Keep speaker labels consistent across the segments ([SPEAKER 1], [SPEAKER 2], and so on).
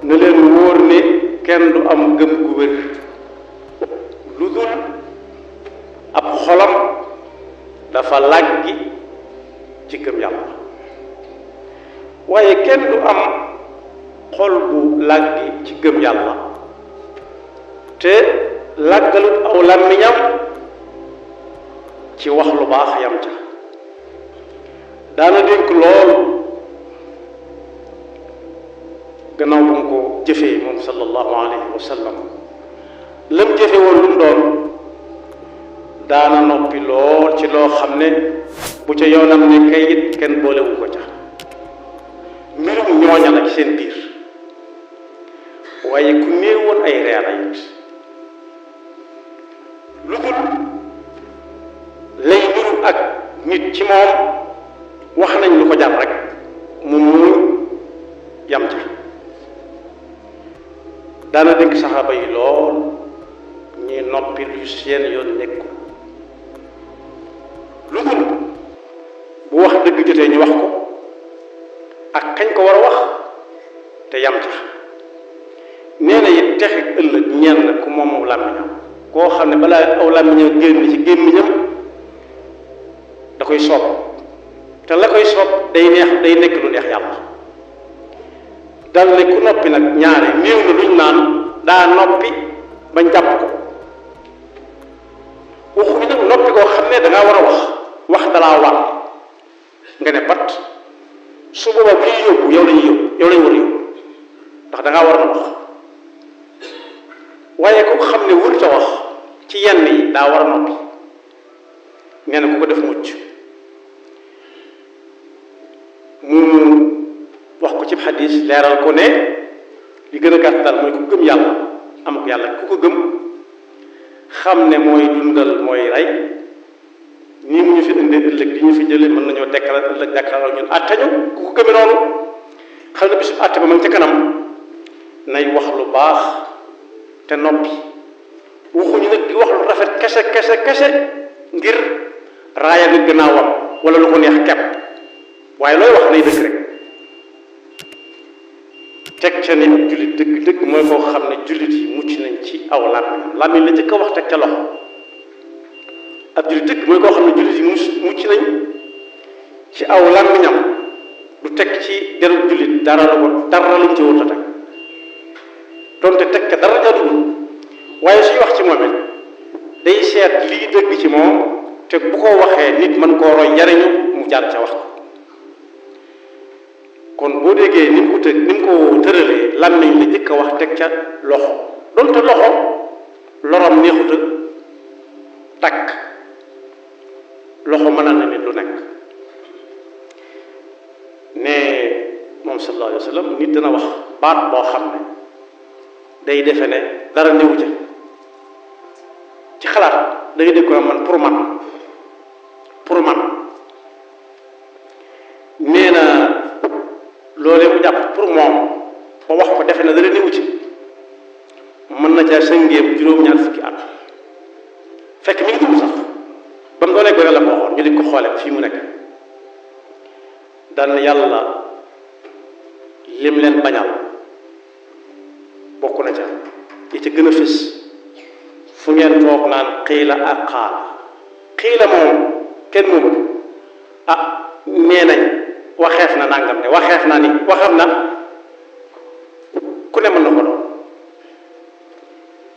[SPEAKER 1] na leen wóor ne kenn du am gëm gu wér lu dul ab xolam dafa làggi ci gëm yàlla waaye kenn du am xol bu làggi ci gëm yàlla te làggalut aw làmmiñam ci wax lu baax yam ca daana dénk lool gannaaw bu mu ko jëfee moom sallallahu alayhi wa sallam lam jëfe woon lu mu doon daana noppi lool ci loo xam ne bu ca yoonam ne kay it kenn boolewu ko ca mbirum ñooña la ci seen biir waaye ku néewoon ay reera it lu dul lay niru ak nit ci moom wax nañ lu ko jar rek mu muñ yam ca daana dénk saxaaba yi lool ñuy noppi lu seen yoon nekkul lu dul bu wax dëgg jotee ñu wax ko ak kañ ko war a wax te yam ca nee na it texit ëllëg ñenn ku moom làmmiñam koo xam ne balaa aw làmmiñam génn ci gémmiñam da koy soob te la koy soob day nekk lu neex yàlla dal ne ku noppi nag ñaare néew na luñ naan daa noppi bañ jàpp ko waxuñu nag noppi koo xam ne dangaa war a wax dalaa war nga ne bat su booba bu ñuy yóbbu yow lañu war a yóbbu ndax dangaa war a wax waaye ku xam ne wër ca wax ci yenn yi daa war a noppi nee na ku ko def mucc mu wax ko ci xadis leeral ko ne li gën a gàttal mooy ku gëm yàlla am ko yàlla ku ko gëm xam ne mooy dundal mooy rey nii mu ñu fi indee ëllëg di ñu fi jëlee mën nañoo dekkal ëllëg dekkal ñun àtte ñu ku ko gëmee noonu xam ne bisu àtte ba ma ca kanam nay wax lu baax te noppi waxuñu nag di wax lu rafet kese ngir raaya nit gannaawam wala lu ko neex kepp waaye looy wax nay dëgg rek teg ca ni ab jullit dëgg mooy koo xam ne jullit yi mucc nañ ci aw làmmiñ la njëkk a wax teg ca loxo ab jullit dëgg mooy koo xam ne jullit yi mucc nañ ci aw làmmiñam du teg ci deru jullit dara luñ ci wut a teg donte teg ca dara jaaduwul waaye suy wax ci moom it day seet lii dëgg ci moom te bu ko waxee nit mën koo roy jariñu mu jaar ca wax ko kon boo déggee ni mu ko tëralee làmmiñ la jëkk a wax teg ca loxo donte loxo lorom neexut a takk loxo mën na nit lu nekk ne moom sallallahu alayhi wa sallam nit dana wax baat boo xam ne day defe ne dara néew ca ci xalaat da ngay dégg ko man pour man nee na loolee mu jàpp pour moom ba wax ko defe na dara néew ci mën na caa sëngéem juróom-ñaar fukki at fekk mi ngi dugg sax ba mu doonee gone la ko waxoon ñu di ko xoole fii mu nekk daan yàlla lim leen bañal bokk na ca yi ca gën a fës fu ngeen toog naan xiila ak xiila moom kenn moomu nee nañ waxeef na nangam de waxeef na ni waxam na ku ne mën na ko doon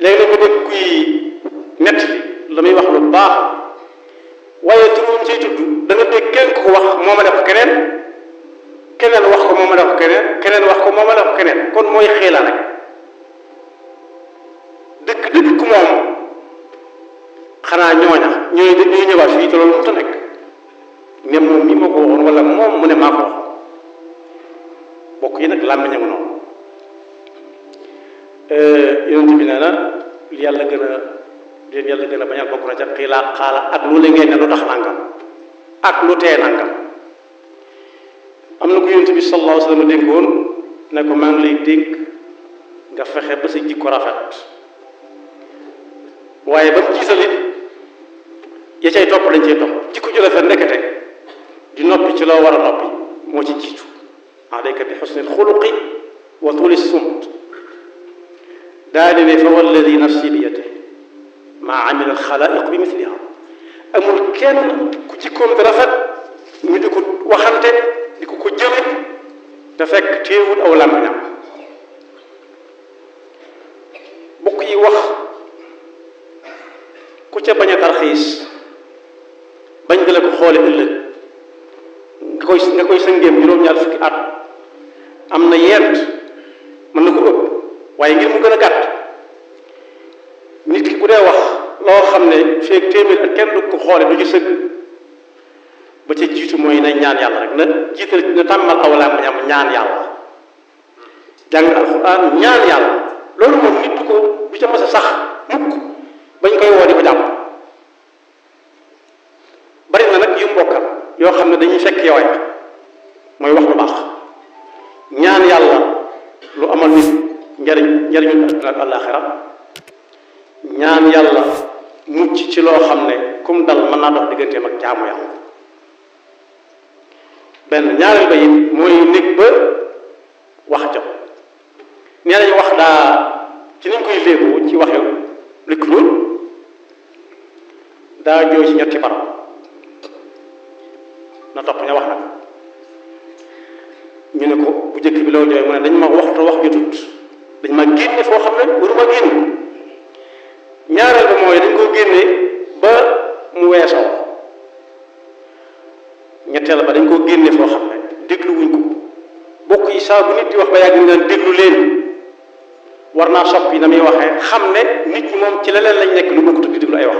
[SPEAKER 1] léegi-léeg nga dégg kuy nett li la muy wax lu baax waaye turoom ciy tudd da nga dégg kenn ku ko wax moo ma def ko keneen wax ko moo ma def ko keneen wax ko moo ma def ko keneen kon mooy xiila rek dëgg ku moom xanaa ñooña ñooy ñëwaat fii te loolu mënut a nekk ne moom mii moo ko waxoon wala moom mu ne maa ko wax bokk yi nag làmmiñam noonu yonent bi nee na li yàlla gën a bañal bokk na ca xiilaa xaala ak lu la ngeen ne lu tax nangam ak lu tee nangam am na ko yonent bi sallallahu alayhi wa sallam dénkoon ne ko maa ngi lay dénk nga fexe ba sa jikko rafet waaye ba mu gisal it ya cay topp lañ cay topp jikko ju rafet nekkate di noppi ci loo war a noppi moo ci jiitu alayka bi xusnil xuluqi wa tuuli sumt daa di ne fa walladi nafsi bi yadihi maa amila alxalaa'iq bi misliha amul kenn ku jikkoom di rafet ñu di ko waxante di ko jëme te fekk téewul aw làmmiñam bokk yi wax ku ca bañ a tarxiis bañ nga la ko xoole ëllëg nga koy sëngeem juróom-ñaar fukki at am na yent mën na ko ëpp waaye ngir mu gën a gàtt nit ki bu dee wax loo xam ne feeg téeméer ak kenn du ko xoole du ci sëgg ba ca jiitu mooy na ñaan yàlla rek na jiital na tàmmal aw làmmiñam ñaan yàlla jàng alxuraan ñaan yàlla loolu moom nit du ko du ca mas a sax mukk bañ koy woo di ko jàpp bari na nag yu mbokkam yoo xam ne dañuy fekk yooya mooy wax lu baax ñaan yàlla lu amal nit njariñu àdduna ak àllaaxira ñaan yàlla mucc ci loo xam ne kum dal mën naa dox digganteem ak jaamu yàlla benn ñaareel ba it mooy nekk ba wax jot nee nañu wax daa ci nañ koy léegu ci waxe likk lool daa jooy ci ñetti barab na topp ña wax nag ñu ne ko bu njëkk bi loo jooy mu ne dañ ma waxtu wax jotut dañ ma génne foo xam ne waruma génn ñaareel ba mooy dañ koo génne ba mu weesoo ñetteel ba dañ koo génne foo xam ne déglu wuñ ko bokk yi saa bu nit di wax ba yàgg ñu naan déglu leen war naa soppi na muy waxee xam ne nit ñi moom ci leneen lañ nekk lu bokkut ak di déglu ay wax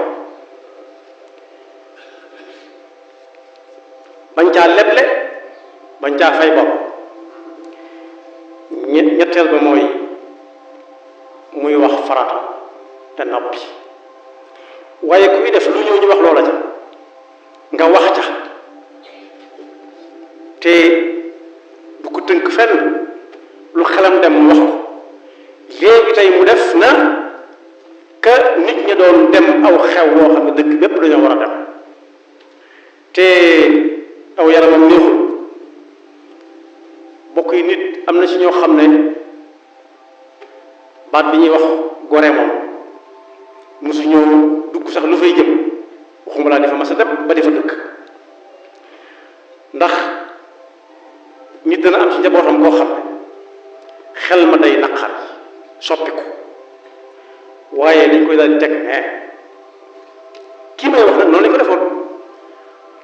[SPEAKER 1] bañ caa leble bañ caa fay bopp ñetteel ba mooy muy wax farata te noppi waaye kuy def lu ñëw ñu wax loola ca nga wax ca te du ko tënk fenn lu xelam dem mu wax ko léegi tey mu def na ka nit ñi doon dem aw xew woo xam ne dëkk bépp dañoo war a dem te aw yaramam néexul bokk yi nit am na ci ñoo xam ne baat bi ñuy wax gore moom mosu ñoo dugg sax lu fay jëm waxuma laa defa mas a dem ba defa dëkk ndax nit dana am ci njabootam koo xam ne xel ma day naqar soppiku waaye dañ koy daal di teg ne kii may wax nag noonu lañ ko defoon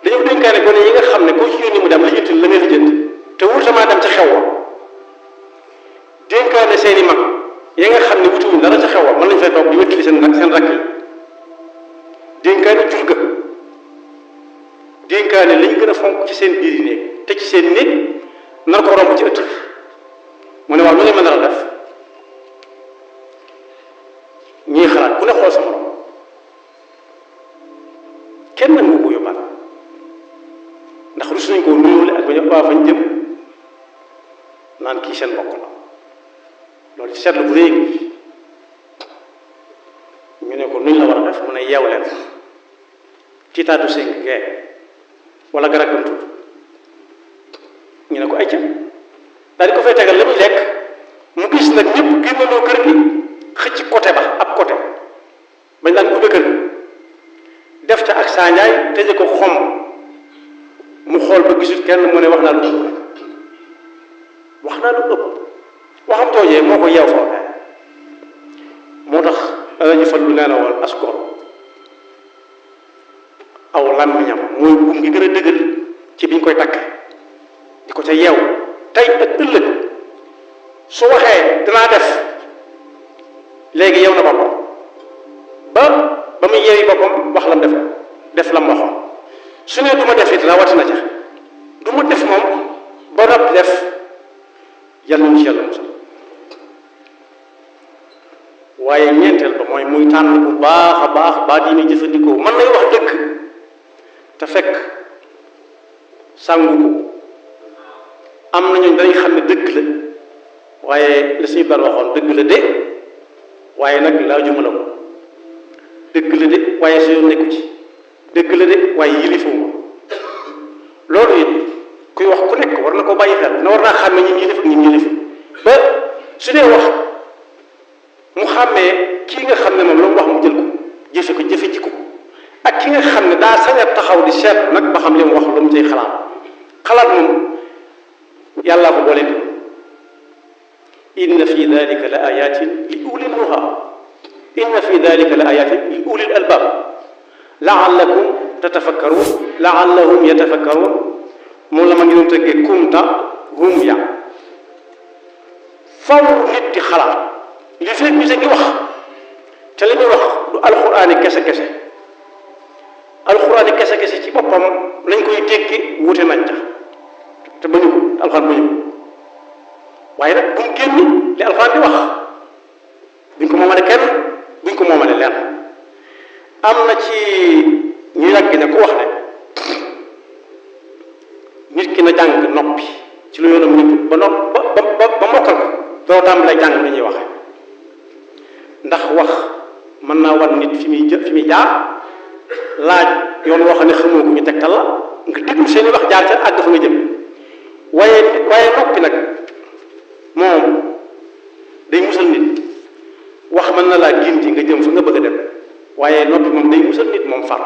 [SPEAKER 1] dañoo dénkaane gone yi nga xam ne koo ci yónni mu dem la jënd la nga lijjanti te wurtamaa dem ca xew wa dénkaane seeni mag yi nga xam ne wutuwuñ dara ca xew wa mën nañ fay toog di wéttali seen rakk yi dénkaane jur ga dénkaane lañ gën a fonk ci seen biir yi néeg te ci seen néeg nar ko romb ci ëtt mu ne waaw lu ne mën a def ñii xalaat ku ne xool sa morom kenn nag nga ko yóbbaale ndax rus nañ koo nuyuwule ak bañ a fañ jëm naan kii seen mbokk la loolu ci seetlu bu réy ñu ne ko nuñ la war a def mu ne yeew leen tiitaatu sënk gee wala garab gam tudd ñu ne ko ay ca daal di ko fay tegal la muy lekk mu gis nag ñëpp génnandoo kër gi xëcc côté ba ab côté bañ daan ubbe kër def ca ak saañaay tëje ko xom mu xool ba gisut kenn mu ne wax naa lu ëpp waxam toojee moo ko yeew foofu moo tax danañu fal lu nee na woon askor aw làmmiñam mooy buum gi gën a dëgër ci biñ koy takk di ko ca yeew tey ak ëllëg su waxee danaa def léegi yeew na boppam ba muy yeewi boppam wax lam def lam waxoon su ne du ma def it rawatina ca du ma def moom ba noppi def yàlla mu ci yàlla musal waaye ñeenteel ba mooy muy tànn bu baax a baax baat yi muy jëfandikoo mën nay wax dëgg te fekk sàngu ko am na ñooñ dañuy xam ne dëgg la waaye la suñu bal waxoon dëgg la de waaye nag laajuma la ko dëgg la de waaye sa yoon nekku ci dëgg la de waaye yilifuma loolu it kuy wax ku nekk war na ko bàyyi xel na war naa xam ne ñi yilif ak ñi yilif ba su dee wax mu xàmmee kii nga xam ne moom la mu wax mu jël ko jëfe ci ko ak ki nga xam ne daa sañ a taxaw di seet nag ba xam li mu wax lu mu cay xalaat moom yàllaa ko boole inna fi dalika la ayatin li ulil nuha inna fi dalika la ayatin li ulil albab laallakum tatafakkarun laallahum yatafakkarun moom la ma ngi doon tëggee kumta hum ya faw nit di xalaat li fekk nit a ngi wax te li muy wax du alxuraani kese alxuraani kese ci boppam lañ koy dégg wute nañ ca te bañu ko alxuraan bañu ko waaye nag bu mu génn li alxuraan di wax buñ ko moomale kenn buñ ko moomale lenn am na ci ñu yàgg ne ku wax ne nit ki na jàng noppi ci lu yoonam nit ba mokkal ko doo tàmbalee jàng li ñuy waxe ndax wax mën naa war nit fi muy jaar laaj yoon woo xam ne xamoo ko ñu tegtal la nga déglu seeni wax jaar ca àgg fa nga jëm waaye noppi nag moom day musal nit wax mën na laa ginti nga jëm fa nga bëgg a dem waaye noppi moom day musal nit moom far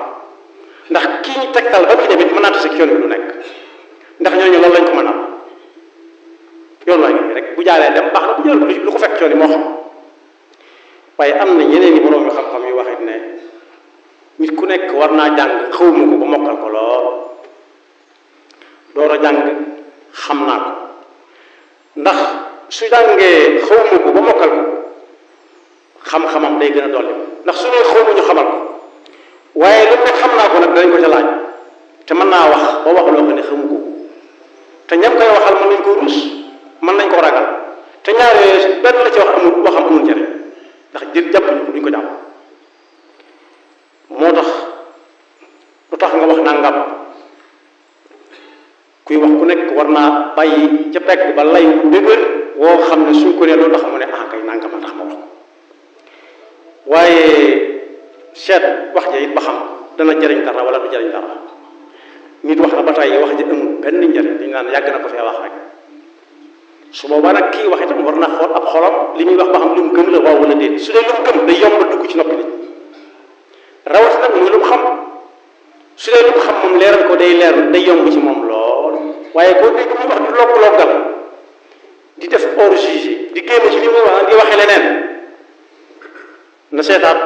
[SPEAKER 1] ndax kii ñu tegtal ba muy dem it mën naa tase ci yoon bi lu nekk ndax ñooñu loolu lañ ko mën a yoon waa ngi rek bu jaaree dem baax na bu jël lu ko fekk ci yoon yi moo xam waaye am na yeneen i borom yu xam-xam yu waxit ne nit ku nekk war naa jàng xawma ko ba mokkal ko lool door a jàng xam naa ko ndax su jàngee xawma ko ba mokkal ko xam-xamam day gën a dolli ndax su nee xawma ñu xamal ko waaye lu nekk xam naa ko nag danañ ko ca laaj te mën naa wax ba wax loo xam ne xamu ko te ñam koy waxal mën nañ ko ruus mën nañ ko ragal te ñaar yooyu benn la ci wax amul waxam amul njëriñ ndax jàpp ñu ko duñ ko jàpp moo tax lu tax nga wax nangam kuy wax ku nekk war naa bàyyi ca pegg ba lay dëgër woo xam ne suñ ko nee loolu tax mu ne ah kay nangam a tax ma wax waaye seet wax ja it ba xam dana jëriñ dara wala du jëriñ dara nit wax na ba tey wax ji amul benn njëriñ dañu naan yàgg na ko fee wax rek su boobaa nag kii wax itam war na xool ab xolam li muy wax ba xam lu mu gëm la waaw wala déet su dee lu mu gëm day yomb dugg ci noppi nit rawat nag muy lu mu xam su dee lu mu xam moom leeral ko day leer day yomb ci moom lool waaye koo dégg muy wax di lokk-lokkal di def hors jugé di génn ci li muy wax di waxee leneen na seetaat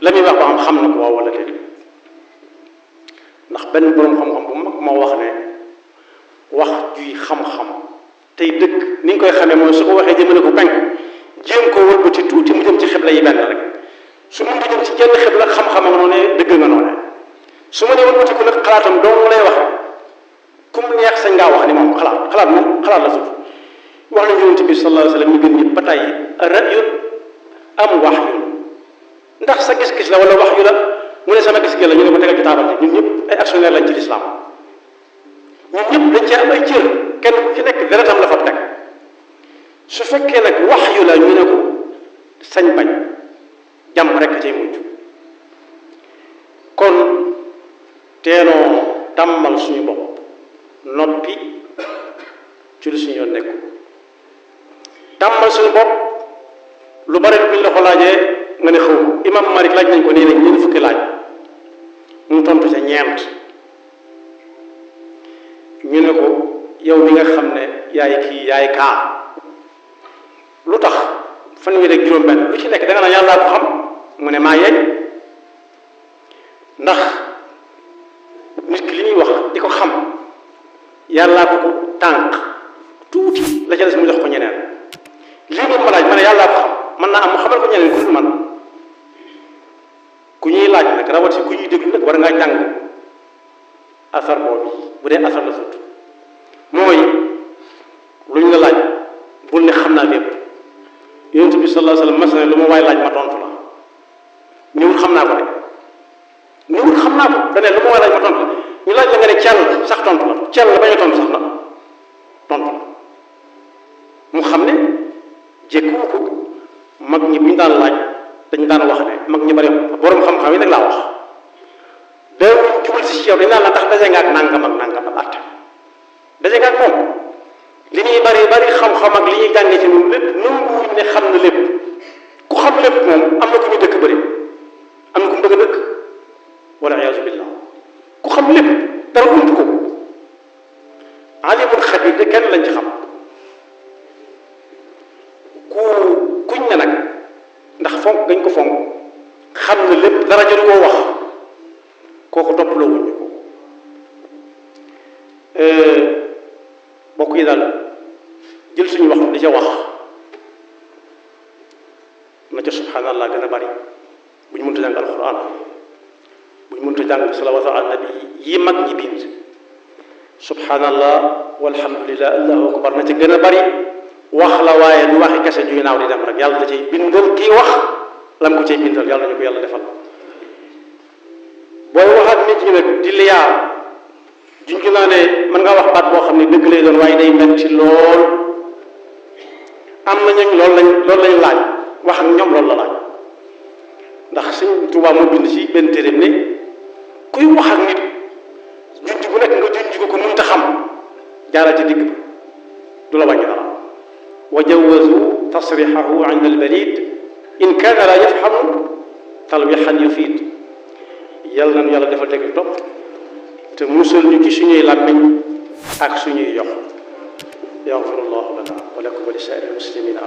[SPEAKER 1] la muy wax ba xam na ko waaw wala déet ndax benn boroom xam-xam bu mag moo wax ne wax juy xam-xam tey dëgg ni nga koy xamee mooy su ko waxee jëmale ko penku jéem koo wëlbati tuuti mu jëm ci xibla yi benn rek su mun di jëm ci jenn xibla xam-xamam noonu dëgg nga noonu su ma nee wëlbati ko nag xalaatam dong lay wax ku mu neex sañ ngaa wax ni moom xalaat moom xalaat la tudd wax nañu yonent bi sallallahu alayhi wa sallam ñu gën ñëpp ba tey ra'yun am wahyun ndax sa gis-gis la wala wax yu la mu ne sama gis-gis la ñu ne ko tegal ci taabal ñun ñëpp ay actionnaire lañ ci lislaam ñun ñëpp dañ cee am ay cër kenn ku ci nekk deretam la fa teg su fekkee nag wax yu la ñu ne ko sañ bañ jàmm rek cay mujj kon teenoo tàmmal suñu bopp noppi ci lu suñu yoon nekku tàmmal suñu bopp lu bari buñ la ko laajee nga ne xaw imam Malik laaj nañ ko nii nañ ñeent fukki laaj mu tontu ca ñeent ñu ne ko yow mi nga xam ne yaay kii yaay kaa lu tax fanweer ak juróom-benn lu ci nekk da nga naan yàllaa ko xam mu ne maa yeey ndax nit ki li ñuy wax di ko xam yàllaa ko tànk tuuti la ca des mu jox ko ñeneen lii moom ma laaj ma ne yàllaa ko xam mën naa am mu xamal ko ñeneen ku dul man ku ñuy laaj nag rawati ku ñuy déglu nag war ngaa jàng asar boobu bu dee asar la sut mooy lu ñu la laaj bul ne xam naa lépp yonent bi sallallahu alayhi wa sallam mas na lu ma waay laaj ma tontu la ñëwul xam naa ko de ñëwul xam naa ko dane lu ma waay laaj ma tontu la ñu laaj la nga ne cell sax tontu la cell la bañ a tontu sax na tontu la mu xam ne jékkuwu ko mag ñi bu ñu daan laaj dañu daan wax ne mag ñi bari borom xam-xam yi nag laa wax daawuñ jubal si ci yow dañu daan la ndax daje nga ak nangam ak nangam ak àtte daje nga ak moom li ñuy bari xam-xam ak li ñuy jàngee ci ñun lépp nanguwuñ ne xam na lépp ku xam lépp moom am na ku ñu dëkk bëri am na ku mu bëgg a dëkk wala iyaazu billah ku xam lépp dara ump ko alimul xabir de kenn lañ ci xam kuñ ne nag ndax fonk gañ ko fonk xam na lépp dara jëru koo wax kooku toppaloo wuñ ko bokk yi daal jël suñu wax di ca wax na ca subhanallah gën a bari bu ñu mënta jàng alquran bu ñu mënta jàng salawaatu ala nabi yi mag ñi bind subhanallah walhamdulillah allahu akbar na ca gën a bari wax la waaye du waxi kese juy naaw di dem rek yàlla da cay bindal kii wax lam ko cay bindal yàlla nañu ko yàlla defal booy wax ak nit ñi nag di liyaar junj naa ne mën nga wax baat boo xam ne dëgg lay doon waaye day metti lool am na ñooñ loolu lañ laaj wax ak ñoom loolu la laaj ndax Sëñ Tuubaa moo bind ci benn téeréem ne kuy wax ak nit junj bu nekk nga junj ko mënta xam jaaral ci digg du la wàññi dara wa jawazu tasrixahu inda albalid in kaana la yafhamu talwixan yufiid yàlla nañu yàlla defal dégg topp te musal ñu ci suñuy làmmiñ ak suñuy yox yaxfirullahu lana wa lakum wa li saa'iril muslimina